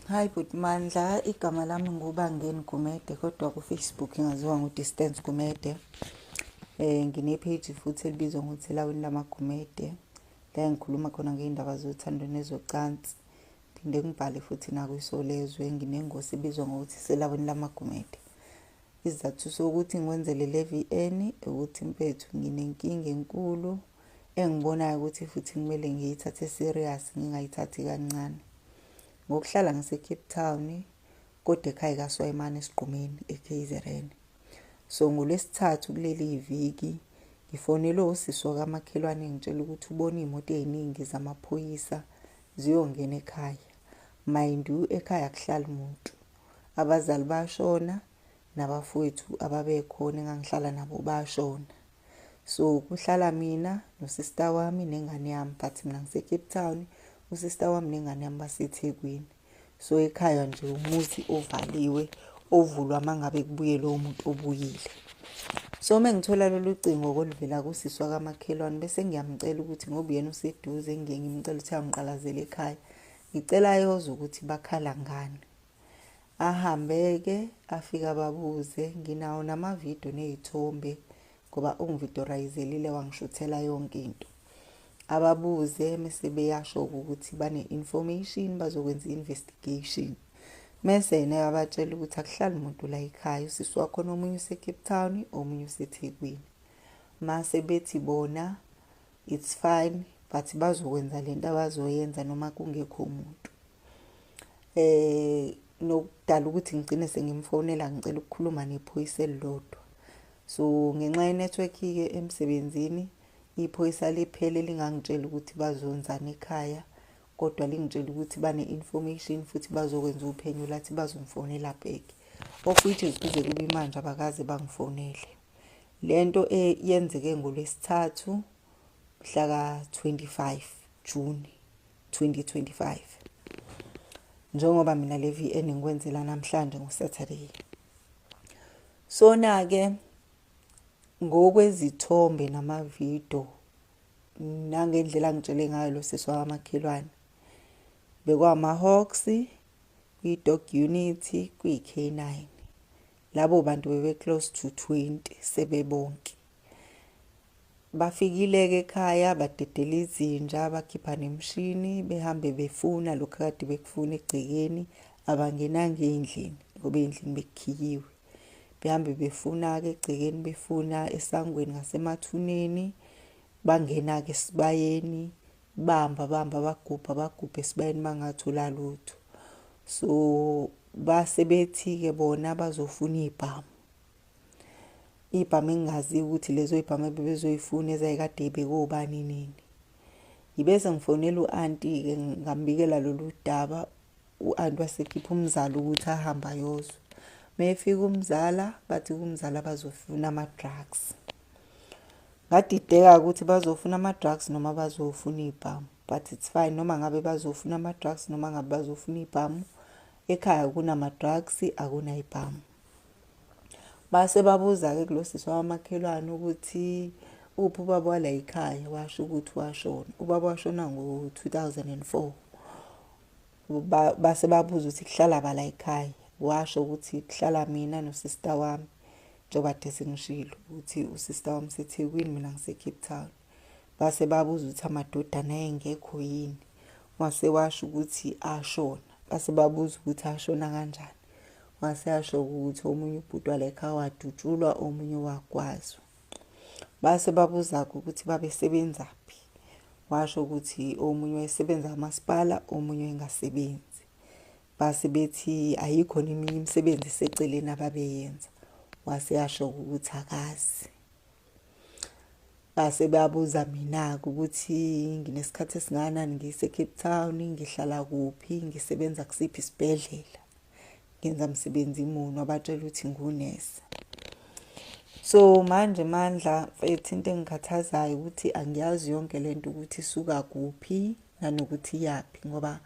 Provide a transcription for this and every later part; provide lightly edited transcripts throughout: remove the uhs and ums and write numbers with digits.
Hi bhuti Mandla, igama lami nguBangeni Gumede kodwa ku-Facebook ngaziwa ngo-Distance Gumede. Ngine-page futhi elibizwa ngokuthi Elawini lamaGumede, la engikhuluma khona ngey'ndaba zothando nezocansi. Phinde ngibhale futhi nakwiSolezwe, nginengosi ebizwa ngokuthi Iselawini lamaGumede. Isizathu sokuthi ngikwenzele le VN ukuthi mfethu nginenkinga enkulu engibonayo ukuthi futhi kumele ngiyithathe serious, ngingayithathi kancane. Ngokuhlala ngise-Cape Town kodwa ekhaya kaSwayimane esigqumeni e-KZN. So ngoLwesithathu kuleli viki ngifonelwe usisi wakamakhelwane engitshela ukuthi ubona iy'moto ey'ningi zamaphoyisa ziyongena ekhaya. Mind you, ekhaya akuhlali muntu. Abazali bashona, nabafowethu ababekhona engangihlala nabo bashona. So kuhlala mina nosista wami nengane yami, but mina ngise-Cape Town, usista wami nengane yami baseThekwini. So ekhaya nje umuzi ovaliwe, ovulwa mangabe kubuye lowo muntu obuyile. So mengithola lolu cingo oluvela kusisi wakamakhelwane bese ngiyamcela ukuthi ngoba uyena useduze, ngiye ngimcela ukuthi angiqalazele ekhaya. Ngicela ayozwa ukuthi bakhala ngani. Ahambe-ke afike ababuze, nginawo namavidiyo ney'thombe ngoba ungividiyorayizelile wangishuthela yonke into. Ababuze mese beyasho-ke ukuthi bane-information, bazokwenza i-investigation. Mese yena uyabatshela ukuthi akuhlali muntu la ekhaya, usisi wakhona omunye use-Cape Town, omunye useThekwini. Mase bethi bona it's fine, but bazokwenza lento abazoyenza noma kungekho muntu. Nokudala ukuthi ngigcine sengimfonela ngicela ukukhuluma nephoyisa elilodwa. So ngenxa ye-network-ke emsebenzini, iphoyisa liphele lingangitsheli ukuthi bazonzani ekhaya, kodwa lingitshela ukuthi bane-information futhi bazokwenza uphenyo, lathi bazongifonela back. Of which is kuze kube manje abakaze bangifonele. Lento yenzeke ngoLwesithathu mhla ka-25 June 2025. Njengoba mina le VN ngikwenzela namhlanje ngo-Saturday. Sona-ke ngokwezithombe namavidiyo nangendlela angitshele ngayo lo sisi wakamakhelwane, bekwama-Hawks, kwi-dog unit, kwi-K9. Labo bantu bebe close to 20 sebebonke. Bafikile-ke ekhaya badedela izinja, bakhipha nemishini, behambe befuna lokhu akade bekufuna egcekeni, abangenanga ey'ndlini ngoba ey'ndlini bekukhiyiwe. Behambe befuna-ke egcekeni, befuna esangweni ngasemathuneni, bangena-ke esibayeni, bamba bamba bagubha bagubha esibayeni bangathola lutho. So base bethi-ke bona bazofuna iy'bhamu. Iy'bhamu engingaziyo ukuthi lezo y'bhamu ebebezoyifuna ezayikade y'bekwe obani nini. Ngibe sengifonela u-anti-ke ngambikela lolu daba, u-anti wasekhipha umzala ukuthi ahambe ayozwa. Mayefika umzala, bathi kumzala bazofuna ama-drugs. Ngadideka ukuthi bazofuna ama-drugs noma bazofuna iy'bhamu, but it's fine noma ngabe bazofuna ama-drugs noma ngabe bazofuna iy'bhamu, ekhaya akunama-drugs, akunay'bhamu. Base babuza-ke kulo sisi wakamakhelwane ukuthi uphi ubaba wala ekhaya, washo ukuthi washona. Ubaba washona ngo-2004. Base babuza ukuthi kuhlala ba la ekhaya, washo ukuthi kuhlala mina nosista wami, njengoba kade sengishilo ukuthi usista wami useThekwini mina ngise-Cape Town. Base babuza ukuthi amadodana ayengekho yini, wase washo ukuthi ashona. Base babuza ukuthi ashona kanjani, wase yasho ukuthi omunye ubhuti wala ekhaya wadutshulwa, omunye wagwazwa. Base babuza-ke ukuthi babesebenzaphi, washo ukuthi omunye wayesebenza kamasipala, omunye wayengasebenzi. Base bethi ayikho neminye imisebenzi eseceleni ababeyenza, wase yasho ukuthi akazi. Base babuza mina-ke ukuthi nginesikhathi esingakanani ngise-Cape Town, ngihlala kuphi, ngisebenza kusiphi isibhedlela, ngenza msebenzi muni, wabatshela ukuthi ngunesi. So manje Mandla mfethu, into engikhathazayo ukuthi angiyazi yonke lento ukuthi isuka kuphi nanokuthi iyaphi, ngoba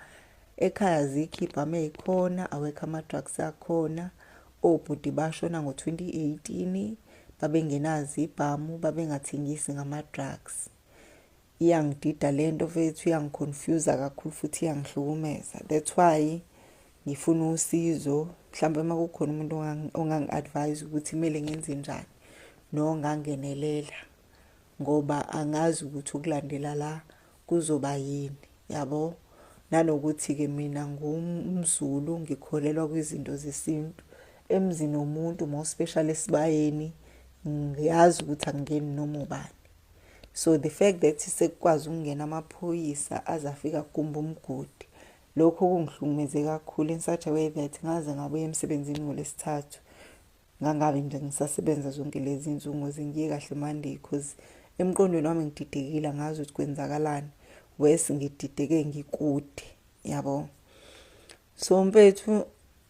ekhaya azikho iy'bhamu ey'khona, awekho ama-drugs akhona. Obhuti bashona ngo-2018, babengenazo iy'bhamu, babengathengisi ngama-drugs. Iyangidida lento mfethu, iyangi-confuse kakhulu futhi iyangihlukumeza. That's why Ngifuna usizo, mhlawumbe uma kukhona umuntu ongangi-advise ukuthi kumele ngenze njani nongangenelela ngoba angazi ukuthi ukulandela la kuzoba yini, yabo. Nanokuthi-ke mina ngumZulu ngikholelwa kwizinto zesintu. Emzini womuntu more especially esibayeni ngiyazi ukuthi akungeni noma ubani. So the fact that sekukwazi ukungena amaphoyisa aze afika kumba umgodi, lokho kungihlukumeze kakhulu in such a way that ngaze ngabuya emsebenzini ngoLwesithathu. Ngangabe nje ngisasebenza zonke lezi zinsuku ngoze ngiye kahle Monday cause emqondweni wami ngididekile angazi ukuthi kwenzakalani. Worse ngidideke ngikude, yabo. So mfethu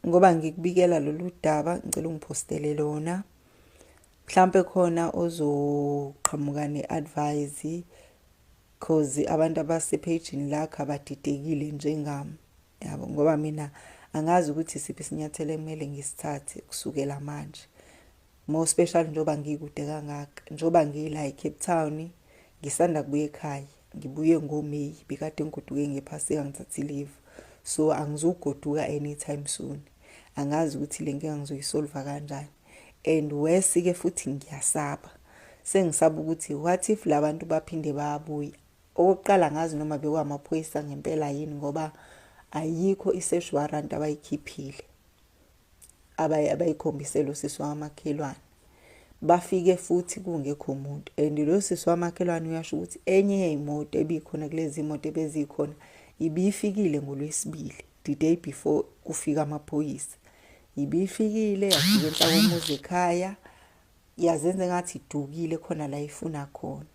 ngoba ngikubikela lolu daba ngicela ungiphostele lona. Mhlampe khona ozoqhamuka ne-advice cause abantu abasephejini lakho abadidekile njengami yabo ngoba mina angazi ukuthi isiphi isinyathelo ekumele ngisithathe kusukela manje more special njengoba ngikude kangaka njengoba ngila eCape Town ngisanda kubuya ekhaya ngibuye ngoMay bekade ngigoduke ngephasika ngithathe i-leave so angizugoduka anytime soon angazi ukuthi le nkinga ngizoyisolva kanjani and worse ke futhi ngiyasaba sengisaba ukuthi what if labantu baphinde bayabuya okokuqala ngazi noma bekwamaphoyisa ngempela yini ngoba ayikho i-search warrant abayikhiphile abayikhombise lo sisi wamakhelwane bafike futhi kungekho muntu and lo sisi wamakhelwane uyasho ukuthi enye yey'moto ebikhona kulezi moto ebezikhona ibifikile ngolwesibili the day before kufika amaphoyisa Ibifikile yafika enhla komuzi ekhaya yazenza engathi idukile khona la ifuna khona.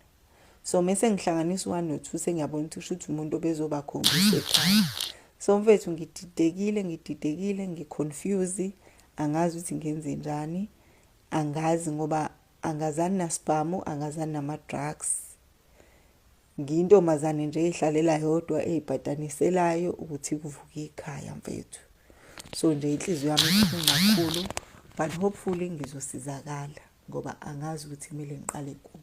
So mese ngihlanganisa u-one no-two sengiyabona ukuthi kusho ukuthi umuntu obezobakhombisa ekhaya. So mfethu ngididekile ngididekile ngi-confuse angazi ukuthi ngenze njani angazi ngoba angazani nasibhamu angazani nama-drugs. Ngiyintombazane nje eyihlalela yodwa eyibhataniselayo ukuthi kuvuke ikhaya mfethu. So nje inhliziyo yami ibuhlungu kakhulu but hopefully ngizosizakala ngoba angazi ukuthi kumele ngiqale kuphi.